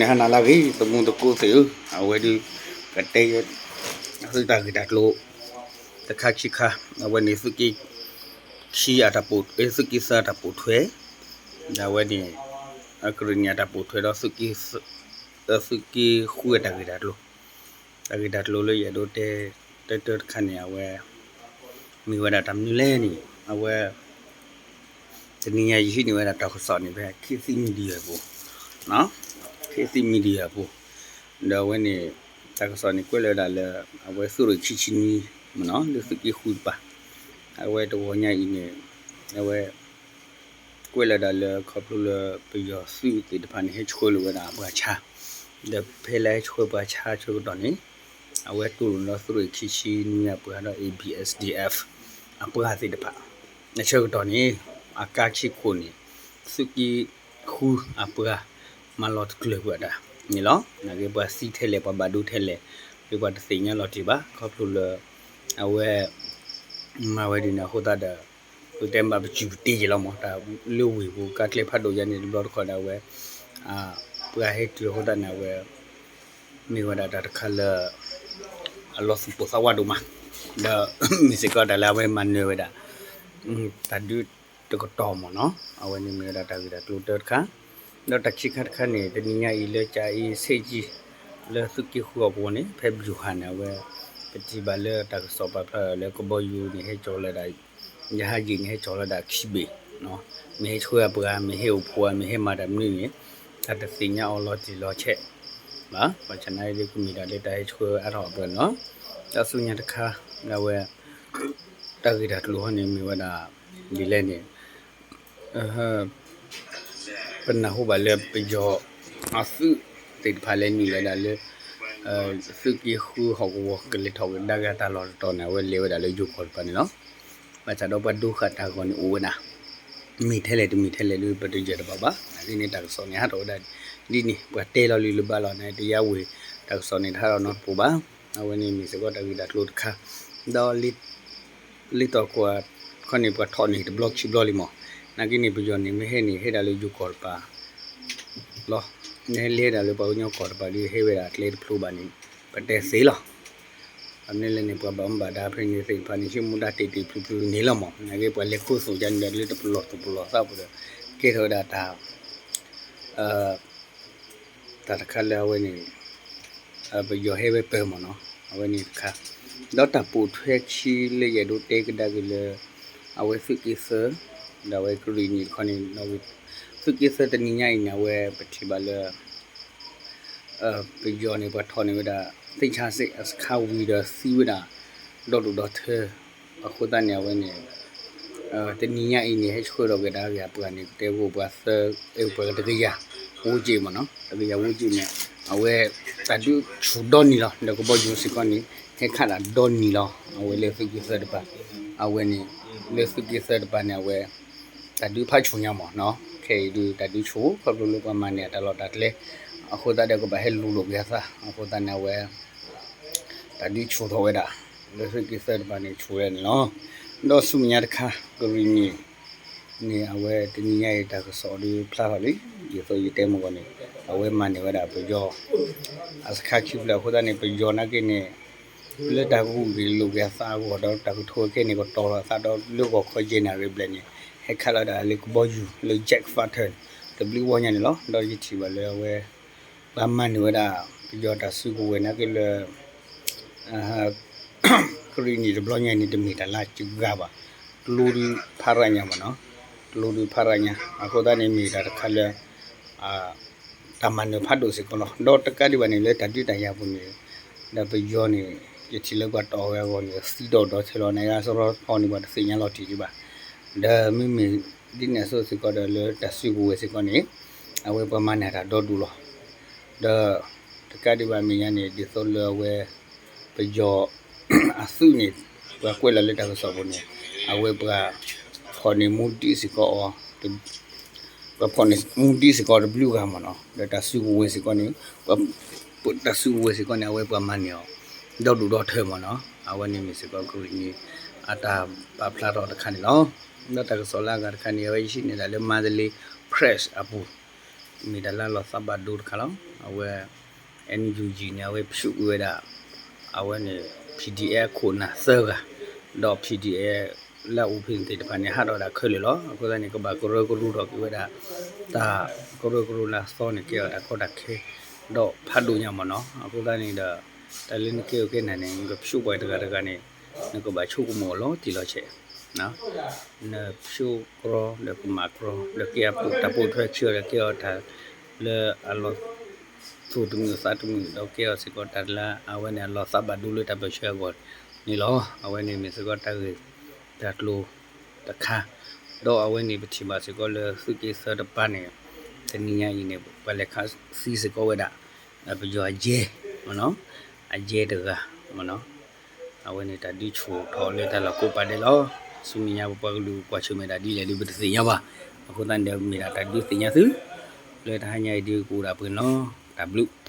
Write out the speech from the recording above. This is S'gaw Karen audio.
န့ၣ်ဟါနၤလၢအဂ့ၤ သမူသကိးသ့ၣ်ဧၢ, အဝဲဒုး ကတဲ သုတၢ်ဂ့ၢ်တၢ်ကျိၤ တခါခံခါ, အဝဲန့ၣ်သုးက့ခံ သုးက့သၢအတၢ်ပိာ်ထွဲ, ဒီးအဝဲန့ၣ် ကရ့ၣ်နံၣ်အတၢ်ပိာ်ထွဲဒီး သုးက့ဃုအတၢ်ဂ့ၢ်တၢ်ကျိၤ, တၢ်ဂ့ၢ်တၢ်ကျိၤလၢယအဲၣ်ဒိးတဲ တဲတၢ်တခါန့ၣ် အဝဲ မ့ၢ်ဝဲဒၣ်တၢ်မနုၤလဲၣ်န့ၣ် အဝဲ တနံၤညါယဟံးန့ၢ်ဝဲဒၣ်တၢ်ကစီၣ်န့ၣ် ဖဲ ခေတ်သစ် Media ပူၤ,ခေတ်သစ် Media ပူၤ, ဒီးအဝဲန့ၣ် တၢ်ကစီၣ်န့ၣ်ကွဲးလီၤဝဲဒၣ်လၢ အဝဲသုးရ့ၣ်ခံဆံနွံမ့ၢ်နီၤ လၢသုးက့ဃုတပၤ, အဝဲတဂီၤညါအံၤန့ၣ် အဝဲ ကွဲးလီၤဝဲဒၣ်လၢခီဖျိလၢပယီၤသုးသ့ၣ်တဖၣ်န့ၣ် ဟဲဆှၢလီၤဝဲဒၣ်အပှၤဆါ, ဒီးဖဲလၢဟဲဆှၢပှၤဆါဆၢကတီၢ်န့ၣ် အဝဲတူၢ်လိာ်လၢသုးရ့ၣ်ခံဆံနွံအပှၤဒီး A B S D F အပှၤသ့ၣ်တဖၣ် အဆၢကတီၢ်န့ၣ် အကါခံခိၣ်န့ၣ် သုးက့ဃုအပှၤ မၤလီၤတကျၢၤကွံာ်အတၢ်န့ၣ်လီၤ. နာ်က့ပှၤသံထဲလဲၣ် ပှၤဘၣ်ဒိထဲလဲၣ် ဒီးပှၤတသ့ၣ်ညါလီၤတံၢ်ဘၣ် ခီဖျိလၢ အဝဲ မၤဝဲဒ်န့ၣ်အဃိသတးဒီး ပတဲမ့ၢ်ဘၣ်ပစုၢ်ပတ့ယဲလီၤမး တၢ်လၢဝ့ၢ်ပူၤ ကါကျဲဖးဒိၣ်ယါန့ၣ် တဘျီတခီၣ်ဒီးအဝဲ ပှၤဟဲတုၤအဃိသတးန့ၣ် အဝဲ မ့ၢ်ဝဲဒၣ်တၢ်တခါလၢ အလီၤသူၣ်ပိၢ်သးဝးဒိၣ်မး, ဒီး မ့ၢ်စ့ၢ်ကီးတၢ်လၢအဝဲမၤနၢၤဝဲဒၣ် တၢ်ဒုးတကတီၢ်မ့ၢ်နီၤ အဝဲန့ၣ်မ့ၢ်ဝဲဒၣ်တၢ်ဂ့ၢ်တၢ်ကျိၤတၢတခါ, ဒီးတၢ်ခံခါတခါန့ၣ် တနံၤညါအံၤလၢကၠၤအ့ဆ့ကၠံ လၢသုးက့ဃုအပူၤန့ၣ် ဖဲဗျူဟာန့ၣ် အဝဲ ပထံၣ်ဘၣ်လၢတၢ်ကစီၣ်ပာ်ဖျါလၢကဘီယူၤန့ၣ် ဟဲကၠီၤလီၤဒၣ် ရဟတ်ယာဉ်န့ၣ် ဟဲကၠီၤလီၤဒၣ်ခံဘ့ၣ်, မ့ၢ်ဟဲဆှၢအပှၤ မ့ၢ်ဟဲအိၣ်ဖှိၣ်ဧါ မ့ၢ်ဟဲမၤတၢ်မနုၤန့ၣ် တၢ်တသ့ၣ်ညါအီၤလီၤတံၢ်လီၤဆဲးဘၣ်. ဘၣ်ဆၣ်နာ်က့ဒ်ကမ့ၢ်ဒၣ်လၢတၢ်ဟဲဆှၢအါထီၣ်အပှၤန့ၣ်လီၤ. ဒီးဆူညါတခါ ဒ်ဝဲ တၢ်ဂ့ၢ်တၢ်ကျိၤဟီန့ၣ် မ့ၢ်ဝဲဒၣ် ဒ်လဲၣ်န့ၣ် ပနၢ်ဟူဘၣ်လၢပယီၤအသုးသ့ၣ်တဖၣ်လဲၤနုာ်လီၤဒၣ်လၢ သုးက့ဃုဟီၣ်ကဝီၤကလဲၤထီၣ်ကဒါက့ၤတၢ်လီၢ်တတီၤန့ၣ် အဝဲလဲၤဝဲဒၣ်လၢယိၤကီၢ်တပၤန့ၣ်လီၤ. ဘၣ်ဆၣ်ဒီးပှၤဒိဃာ်တၢ်ဂီၤန့ၣ်အိၣ်ဝဲဒၣ် မ့ၢ်ထဲလဲၣ်တမ့ၢ်ထဲလဲၣ်ဒီးပတယၢၢ်တဘၣ်ဘၣ်. အဂ့ၢ်န့ၣ်တၢ်ကစီၣ်န့ၣ် ဟးထီၣ်ဝဲဒၣ်ဒ်န့ၣ် ပှၤတဲလီၤလံလၢဘၣ်လီၤန့ၣ် တယါဝ့ၢ် တၢ်ကစီၣ်န့ၣ်တဟးထီၣ်နီတပူၤဘၣ်. အဝဲန့ၣ်မ့ၢ်စ့ၢ်ကီးတၢ်ဂ့ၢ်တၢ်ကျိၤတခါ ဒီး လ့တီၢ်ကွၢ်ခီန့ၣ် ပှၤထီၣ်န့ၢ်တဘျီခံဘျီလံမး. နာ်က့န့ၣ် ပယီၤန့ၣ် မ့ၢ်ဟဲန့ၣ် ဟဲဒၣ်လၢယိၤကီၢ်တပၤလီၤ. မ့ၢ်ဟဲလဲၤဒၣ်လၢပှၤကညီကီၢ်တပၤဒီး ဟဲဝဲဒၣ်အကျဲတဖျိဘၣ်န့ၣ် ပတဲသ့လီၤ. အန့ၣ်လဲၣ်န့ၣ် ပှၤဘၣ်မူဘၣ်ဒါဖဲန့ၣ်သ့ၣ်တဖၣ်န့ၣ် ဟံးမူဒါတ့ၢ်တ့ၢ်ဖျုးဖျုးန့ၣ်လီၤမး. နာ်က့ပှၤလဲၤခိၣ်သိၣ်ယါန့ၣ်ဒီး လၢတပလီၢ်သူၣ်ပလီၢ်သးပူၤဒီး ကဲထီၣ်ဝဲဒၣ်တၢ် တၢ်တခါလၢအဝဲန့ၣ် ပယီၤဟဲဝဲပၢၤမ့ၢ်နီၤ အဝဲန့ၣ်တခါ, ဒီးတၢ်ပိာ်ထွဲခံလၢယအဲၣ်ဒိးတဲကဒါက့ၤလၢ အဝဲသုးက့သၢ ဒီးအဝဲကရ့ၣ်နံၣ်တခီန့ၣ် သုးက့သၢတနံၤညါအံၤန့ၣ် အဝဲပထံၣ်ဘၣ်လၢ ပယီၤန့ၣ် ပှၤထီၣ်န့ၢ်ဝဲဒၣ် သ့ၣ်ဆါစ့ၣ်အစခါဝံၤဒီးသံဝဲဒၣ် ဒီဒူၣ်ဒီထၢ အဃိသတးန့ၣ် အဝဲန့ၣ် တနံၤညါအံၤန့ၣ် ဟဲဆှၢထီၣ်က့ၤဒၣ်အဂၤပှၤန့ၣ် ကတဲဝဲပှၤသၢ ပှၤတကယၤ ဝဲက့မ့ၢ်နီၤ တကယၤဝဲက့န့ၣ် အဝဲ တၢ်ဒုးဆူၣ်ဒီနံၤလီၤ ဒီးကဘီယူၤစ့ၢ်ကီးန့ၣ် ဟဲခးဒၣ်ဒီနံၤလီၤ အဝဲလၢသုးက့သၢတပၤ အဝဲန့ၣ် လၢသုးက့သၢတပၤန့ၣ် အဝဲ တၢ်ဒုးဖးဆူၣ်ညါမ့ၢ်နီၤ ခဲအံၤဒုးတၢ်ဒုးဆူၣ် ခီဖျိလၢပှၤမၤန့ၢ်အတၢ်လီၢ်တၢ်ကျဲ အဃိသတးဒီးကဘၣ်ဟဲလူၤလိာ်က့ၤအသး အဃိသတးန့ၣ် အဝဲ တၢ်ဒုးဆူၣ်ထီၣ်ဝဲဒၣ် လၢသုးက့သၢတပၤန့ၣ် ဆူၣ်ဝဲဒၣ်န့ၣ်လီၤ. ဒီးဆူမဲာ်ညါတခါ ကရ့ၣ်နံၣ်န့ၣ် အဝဲတနံၤညါအံၤတၢ်ကစီၣ်ဒုးဖျါထီၣ်လံ ဒ်သိးယတဲမ့ၢ်ဂီၢ်န့ၣ် အဝဲမၤန့ၢ်ဝဲဒၣ်ပယီၤ အစခါခံဖျၢၣ်အဃိသတးန့ၣ် ပယီၤနာ်က့န့ၣ် လၢတၢ်ဂုာ်က့ၤလိာ်က့ၤအသးအဂီၢ်ဒီးတၢ်ကထိခဲန့ၣ် ကတီၤလီၤအသးဒီးလၢဂီၤခီယဲၢ်နၣ်ရံၣ်ဘျဲၣ်န့ၣ် ဟဲခးလီၤဒၣ်လၢကဘီယူၤလၢ jet fighter တဘျုးဝီညါန့ၣ်လီၤ. ဒီးယထံၣ်ဘၣ်လၢအဝဲ ပှၤမၤန့ၢ်ဝဲဒၣ် ပယီၤတၢ်စုကဝဲၤနာ်က့လၢ ကရ့ၣ်နံၣ်တဘျီညါန့ၣ် တမ့ၢ်တၢ်လၢစှၤဂၤဘၣ်. ကျိဒုးဖးရၣ်ညါမ့ၢ်နီၤ, ကျိဒုးဖးရၣ်ညါ အဃိသတးန့ၣ်မ့ၢ်တၢ်တခါလၢ တၢ်မၤနၢၤဖးဒိၣ်စ့ၢ်ကီးလီၤ. ဒီးတကးဒံးဘၣ်န့ၣ် လၢတၢ်ဒုးတၢ်ယၤပူၤန့ၣ် ဒီးပယီၤန့ၣ် ယထံၣ်လၢပှၤတီၢ်ဝဲအဂီၢ်န့ၣ် သံဒီးဒီထဲလီၤန့ၣ် အစရီဖီန့ၣ် ပှၤတသ့ၣ်ညါလီၤတံၢ်ဒံးဘၣ်. ဒီးမ့မ့ၢ်ဒ်န့ၣ်အသိးစ့ၢ်ကီးဒီး လၢတၢ်စုကဝဲၤစ့ၢ်ကီးန့ၣ် အဝဲပှၤမၤန့ၢ်တၢ်ဒီဒူၣ်လီၤ. ဒီးတကးဒံးဘၣ်မဲာ်ညါန့ၣ် ဒ်သိးလၢအဝဲ ပယီၤအသုးန့ၣ် ပှၤကွဲးလီၤလၢတၢ်ကစီၣ်ပူၤန့ၣ် အဝဲပှၤ ဖီၣ်န့ၢ်မူဒံးစ့ၢ်ကီးအီၤ ပှၤဖီၣ်န့ၢ်မူဒံးစ့ၢ်ကီးတဘျုးဂၤမ့ၢ်နီၤ, ဒီးတၢ်စုကဝဲၤစ့ၢ်ကီးန့ၣ် တၢ်စုကဝဲၤစ့ၢ်ကီးန့ၣ် အဝဲပှၤမၤန့ၢ်အီၤ ဒီဒူၣ်ဒီထၢမ့ၢ်နီၤ. အဝဲန့ၣ်မ့ၢ်စ့ၢ်ကီးကရ့ၣ်နံၣ် အတၢ်ပာ်ဖျါထီၣ်တခါန့ၣ်လီၤ. ဒီးတၢ်ကစီၣ်လၢအဂၤတခါန့ၣ် အဝဲယဟံးန့ၢ်ဒၣ်လၢ Mandalay Press အပူၤ မ့ၢ်တၢ်လၢအလီၤသးဘၣ်ဒိတခါလီၤ. အဝဲ NUG န့ၣ် အဝဲဖျိကွံာ်ဝဲဒၣ် အဝဲန့ၣ် PDF အခိၣ်နၢ်သၢဂၤ ဒီး PDF လၢအအိၣ်ဖဲန့ၣ်သ့ၣ်တဖၣ်န့ၣ် ဟးထီၣ်ဒၣ်ခဲလၢာ်လီၤ. အဃိသတးန့ၣ် ကဘၣ်ကရၢကရိထီၣ်က့ၤဝဲဒၣ် တၢ်ကရၢကရိလၢအသီန့ၣ် ကဲထီၣ်တၢ်ကီတၢ်ခဲ ဒီးဖးဒိၣ်ညါမ့ၢ်နီၤ. အဃိသတးန့ၣ်ဒီး တၢ်လၢနကဲအီၤကဲနၤန့ၣ် နကဖျိပှၤတဂၤတဂၤန့ၣ် နကဘၣ်ဆိကမိၣ်အီၤလီၤတံၢ်လီၤဆဲး နဖျိကြီဒီးကမၤကြီ ဒီးကဲအပူၤတၢ်ပိာ်ထွဲခံအီၤဒီးကဲအီၤတၢ်လၢအလီၤသူၣ်တမုာ်သးတမုာ် ဒီးကဲအီၤစ့ၢ်ကီးတၢ်လၢအဝဲန့ၣ်အလီၤသးဘၣ်ဒိလၢတၢ်ပၢဆှၢအဂီၢ်န့ၣ်လီၤ. အဝဲန့ၣ်မ့ၢ်စ့ၢ်ကီးတၢ်ဂ့ၢ်တၢ်ကျိၤတခါ ဒီးအဝဲန့ၣ်ပထံၣ်ဘၣ်စ့ၢ်ကီးလၢသုးက့သၢတပၤန့ၣ် တနံၤညါအံၤန့ၣ် ပှၤလဲၤခးသံစ့ၢ်ကီးဝဲဒၣ် ပယီၤအယဲၢ် အယဲၢ်တဂၤ အဝဲန့ၣ်တၢ်ဒုးဆူၣ်ထီၣ်လၢတၢ်လီၢ်ကိးပၤဒဲးလီၤ. ဆူမဲာ်ညါပပှၤကလုာ်ကွၢ်ဆၢၣ်မဲာ်တၢ်ဒ်လဲၣ်ဒီးပတသ့ၣ်ညါဘၣ်. အဃိသတးန့ၣ်ဒီးမ့ၢ်ဒၣ်တၢ်ဒုးသ့ၣ်ညါသု လၢတဟါညါအံၤဒုးကအိၣ်ဒၣ်ပှဲၤန့ၣ်လီၤ. တၢ်ဘျုး